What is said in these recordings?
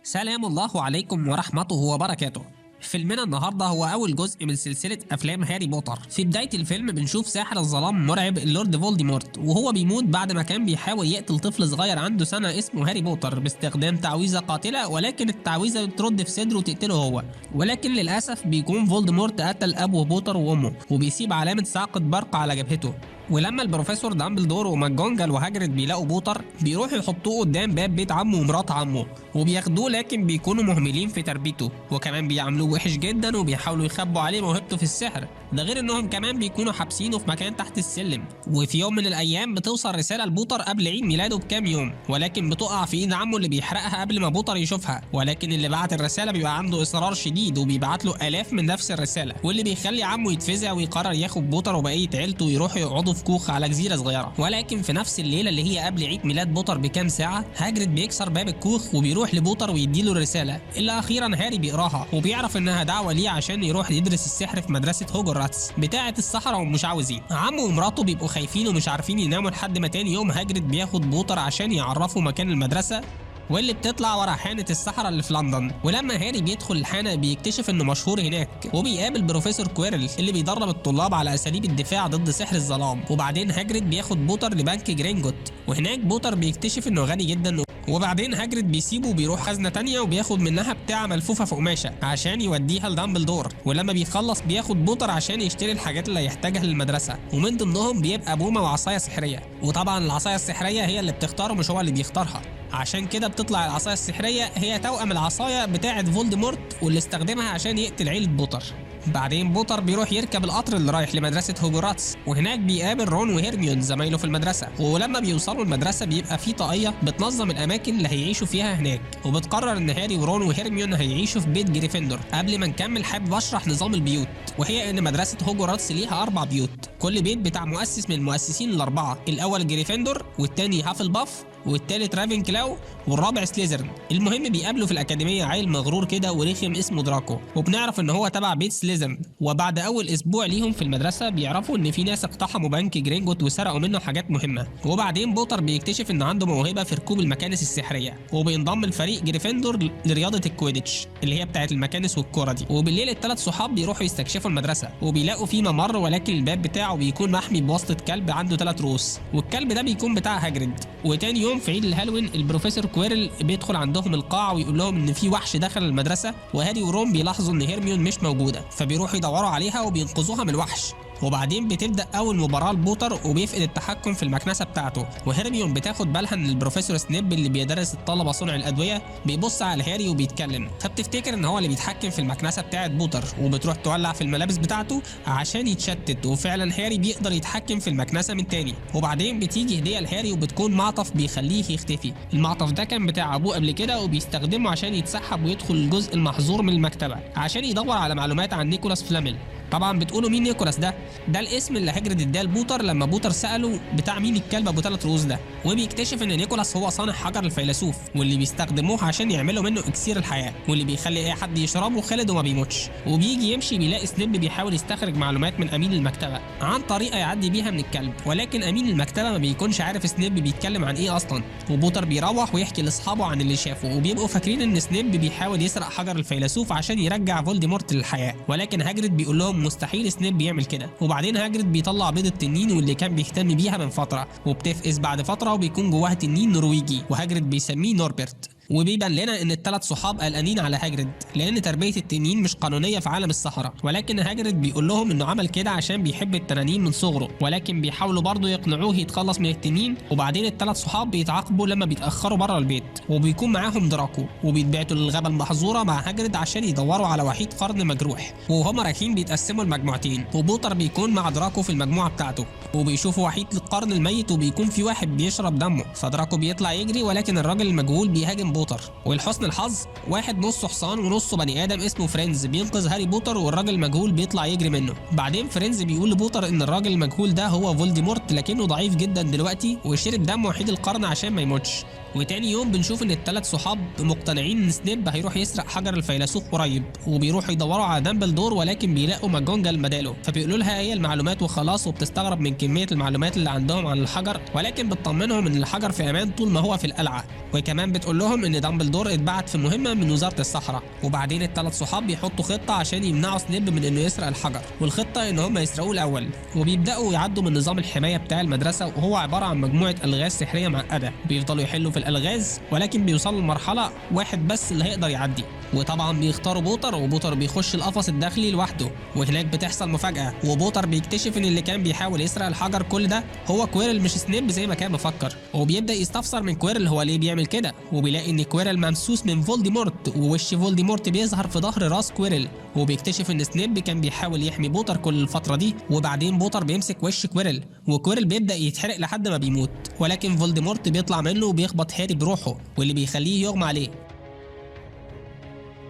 سلام الله عليكم ورحمته وبركاته. فيلمنا النهارده هو اول جزء من سلسلة افلام هاري بوتر. في بداية الفيلم بنشوف ساحر الظلام مرعب اللورد فولديمورت وهو بيموت بعد ما كان بيحاول يقتل طفل صغير عنده سنة اسمه هاري بوتر باستخدام تعويذه قاتله، ولكن التعويذه بترد في صدره وتقتله هو. ولكن للاسف بيكون فولديمورت قتل ابو بوتر وامه وبيسيب علامة صاعقة برق على جبهته. ولما البروفيسور دامبلدور وماكجونجل وهاجريد بيلاقوا بوتر بيروحوا يحطوه قدام باب بيت عمه ومرات عمه وبياخدوه، لكن بيكونوا مهملين في تربيته وكمان بيعاملوه وحش جدا وبيحاولوا يخبوا عليه موهبته في السحر، ده غير انهم كمان بيكونوا حابسينه في مكان تحت السلم. وفي يوم من الايام بتوصل رسالة لبوتر قبل عيد ميلاده بكام يوم، ولكن بتقع في ايد عمه اللي بيحرقها قبل ما بوتر يشوفها. ولكن اللي بعت الرسالة بيبقى عنده اصرار شديد وبيبعت له الاف من نفس الرسالة، واللي بيخلي عمه يتفزع ويقرر ياخد بوتر وبقية عيلته ويروحوا يقعدوا في كوخ على جزيرة صغيرة. ولكن في نفس الليلة اللي هي قبل عيد ميلاد بوتر بكام ساعة، هاجريد بيكسر باب الكوخ وبيروح لبوتر ويديله الرسالة اللي اخيرا هاري بيقراها وبيعرف انها دعوه ليه عشان يروح يدرس السحر في مدرسه هوجورتس بتاعه السحرة والمشعوذين. عمه ومراته بيبقوا خايفين ومش عارفين يناموا لحد ما تاني يوم هاجريد بياخد بوتر عشان يعرفوا مكان المدرسة واللي بتطلع ورا حانة السحرة اللي في لندن. ولما هاري بيدخل الحانة بيكتشف انه مشهور هناك وبيقابل بروفيسور كويرل اللي بيدرب الطلاب على اساليب الدفاع ضد سحر الظلام. وبعدين هاجريد بياخد بوتر لبنك جرينجوت، وهناك بوتر بيكتشف انه غني جدا. وبعدين هاجريد بيسيبه وبيروح خزنة تانية وبياخد منها بتاعة ملفوفة في قماشة عشان يوديها لدامبلدور. ولما بيخلص بياخد بوتر عشان يشتري الحاجات اللي هيحتاجها للمدرسة، ومن ضمنهم بيبقى بومة وعصاية سحرية. وطبعا العصاية السحرية هي اللي بتختاره مش هو اللي بيختارها، عشان كده بتطلع العصاية السحرية هي توأم العصاية بتاعة فولديمورت واللي استخدمها عشان يقتل عيلة بوتر. بعدين بوتر بيروح يركب القطر اللي رايح لمدرسة هوجورتس، وهناك بيقابل رون وهيرميون زمايله في المدرسة. ولما بيوصلوا المدرسة بيبقى في طاقية بتنظم الأماكن اللي هيعيشوا فيها هناك، وبتقرر إن هاري ورون وهيرميون هيعيشوا في بيت جريفندور. قبل ما نكمل حابب أشرح نظام البيوت، وهي إن مدرسة هوجورتس ليها 4 بيوت، كل بيت بتاع مؤسس من المؤسسين الأربعة، الأول جريفندور والتاني هافلباف والتالت رافن كلاو والرابع سليزرن. المهم بيقابلوا في الأكاديمية عيل مغرور كده ورخم اسمه دراكو، وبنعرف إن هو تبع بيت سليزرن. وبعد أول أسبوع ليهم في المدرسة بيعرفوا إن في ناس اقتحموا بنك جرينجوت وسرقوا منه حاجات مهمة. وبعدين بوتر بيكتشف إن عنده موهبة في ركوب المكانس السحرية، وبينضم لفريق جريفندور لرياضة الكويديتش اللي هي بتاعة المكانس والكورة دي. وبالليل الثلاث صحاب بيروحوا يستكشفوا المدرسة وبيلاقوا فيه ممر، ولكن الباب بتاعه بيكون محمي بواسطة كلب عنده 3 رؤوس، والكلب ده بيكون بتاع هاجريد. وتاني يوم في عيد الهالوين البروفيسور كويرل بيدخل عندهم القاعة ويقول لهم ان في وحش دخل المدرسة، وهاري ورون بيلاحظوا ان هيرميون مش موجودة فبيروحوا يدوروا عليها وبينقذوها من الوحش. وبعدين بتبدا اول مباراة لبوتر وبيفقد التحكم في المكنسة بتاعته، وهيرميون بتاخد بالها ان البروفيسور سنيب اللي بيدرس الطلبة صنع الادوية بيبص على هاري وبيتكلم، فبتفتكر ان هو اللي بيتحكم في المكنسة بتاعه بوتر، وبتروح تولع في الملابس بتاعته عشان يتشتت. وفعلا هاري بيقدر يتحكم في المكنسة من تاني. وبعدين بتيجي هديه لهاري وبتكون معطف بيخليه يختفي. المعطف ده كان بتاع ابوه قبل كده وبيستخدمه عشان يتسحب ويدخل الجزء المحظور من المكتبة عشان يدور على معلومات عن نيكولاس فلاميل. طبعا بتقولوا مين نيكولاس ده؟ ده الاسم اللي هاجريد اداه لبوتر لما بوتر سأله بتاع مين الكلب ابو 3 رؤوس ده، وبيكتشف ان نيكولاس هو صانع حجر الفيلسوف واللي بيستخدموه عشان يعملوا منه اكسير الحياة واللي بيخلي اي حد يشربه خالد وما بيموتش. وبيجي يمشي بيلاقي سنيب بيحاول يستخرج معلومات من امين المكتبة عن طريقه يعدي بيها من الكلب، ولكن امين المكتبة ما بيكونش عارف سنيب بيتكلم عن ايه اصلا. وبوتر بيروح ويحكي لاصحابه عن اللي شافه، وبيبقوا فاكرين ان سنيب بيحاول يسرق حجر الفيلسوف عشان يرجع فولديمورت للحياة، ولكن هاجريد بيقول لهم مستحيل سنيب بيعمل كده. وبعدين هاجريد بيطلع بيض التنين واللي كان بيهتم بيها من فترة، وبتفقس بعد فترة وبيكون جواها تنين نرويجي، وهاجريد بيسميه نوربرت. وبيبان لنا ان الثلاث صحاب قلقانين على هاجريد لان تربيه التنين مش قانونية في عالم السحرة، ولكن هاجريد بيقول لهم انه عمل كده عشان بيحب التنانين من صغره، ولكن بيحاولوا برضه يقنعوه يتخلص من التنين. وبعدين الثلاث صحاب بيتعاقبوا لما بيتاخروا بره البيت، وبيكون معاهم دراكو، وبيتبعتوا للغابه المحظوره مع هاجريد عشان يدوروا على وحيد قرن مجروح. وهما رايحين بيتقسموا لمجموعتين، وبوتر بيكون مع دراكو في المجموعة بتاعته، وبيشوفوا وحيد القرن الميت وبيكون في واحد بيشرب دمه، فدراكو بيطلع يجري ولكن الراجل المجهول بيهاجم بوتر. ولحسن الحظ واحد نصه حصان ونصه بني ادم اسمه فرينز بينقذ هاري بوتر، والراجل المجهول بيطلع يجري منه. بعدين فرينز بيقول لبوتر ان الراجل المجهول ده هو فولديمورت لكنه ضعيف جدا دلوقتي وشرب دم وحيد القرن عشان ما يموتش. وتاني يوم بنشوف ان الثلاث صحاب مقتنعين ان سنيب هيروح يسرق حجر الفيلسوف قريب، وبيروحوا يدوروا على دامبلدور ولكن بيلاقوا ماجونجل مداله، فبيقولوا لها هي المعلومات وخلاص، وبتستغرب من كمية المعلومات اللي عندهم عن الحجر، ولكن بتطمنهم ان الحجر في امان طول ما هو في القلعة، وكمان بتقول لهم ان دامبلدور اتبعت في مهمة من وزارة الصحراء. وبعدين الثلاث صحاب بيحطوا خطه عشان يمنعوا سنيب من انه يسرق الحجر، والخطه ان هم يسرقوه الاول، وبيبداوا يعدوا من نظام الحماية بتاع المدرسة، وهو عبارة عن مجموعة الغاز سحريه معقدة، بيفضلوا يحلوا في الالغاز ولكن بيوصلوا لمرحلة واحد بس اللي هيقدر يعدي، وطبعا بيختاروا بوتر، وبوتر بيخش القفص الداخلي لوحده، وهناك بتحصل مفاجاة، وبوتر بيكتشف ان اللي كان بيحاول يسرق الحجر كل ده هو كويرل مش سنيب زي ما كان مفكر، وبيبدا يستفسر من كويرل هو ليه بيعمل كده، وبيلاقي ان كويرل ممسوس من فولديمورت، ووش فولديمورت بيظهر في ظهر راس كويرل، وبيكتشف ان سنيب كان بيحاول يحمي بوتر كل الفترة دي. وبعدين بوتر بيمسك وش كويرل، وكويرل بيبدا يتحرق لحد ما بيموت، ولكن فولديمورت بيطلع منه وبيخبط هاري بروحه، واللي بيخليه يغمى عليه.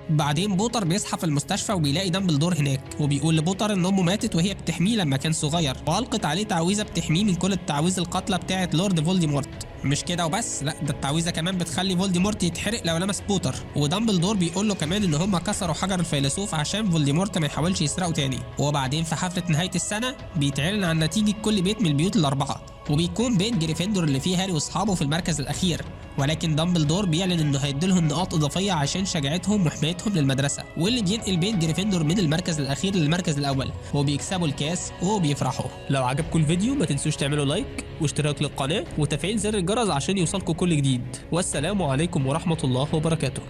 بعدين بوتر بيصحى في المستشفى وبيلاقي دامبلدور هناك، وبيقول لبوتر ان امه ماتت وهي بتحميه لما كان صغير، والقت عليه تعويذه بتحميه من كل التعاويذ القاتلة بتاعه لورد فولديمورت. مش كده وبس، لا ده التعويذه كمان بتخلي فولديمورت يتحرق لو لمس بوتر. ودامبلدور بيقول له كمان ان هم كسروا حجر الفيلسوف عشان فولديمورت ما يحاولش يسرقه تاني. وبعدين في حفلة نهاية السنة بيتعلن عن نتيجة كل بيت من البيوت الاربعة، وبيكون بيت جريفندور اللي فيه هاري واصحابه في المركز الاخير، ولكن دامبلدور بيعلن انه هيديلهم نقاط اضافية عشان شجاعتهم وحمايتهم للمدرسة، واللي بينقل بيت جريفندور من المركز الاخير للمركز الاول، وبيكسبوا الكاس وبيفرحوا. لو عجبكم الفيديو ما تنسوش تعملوا like واشتراك للقناة وتفعيل زر الجرس عشان يوصلكم كل جديد، والسلام عليكم ورحمة الله وبركاته.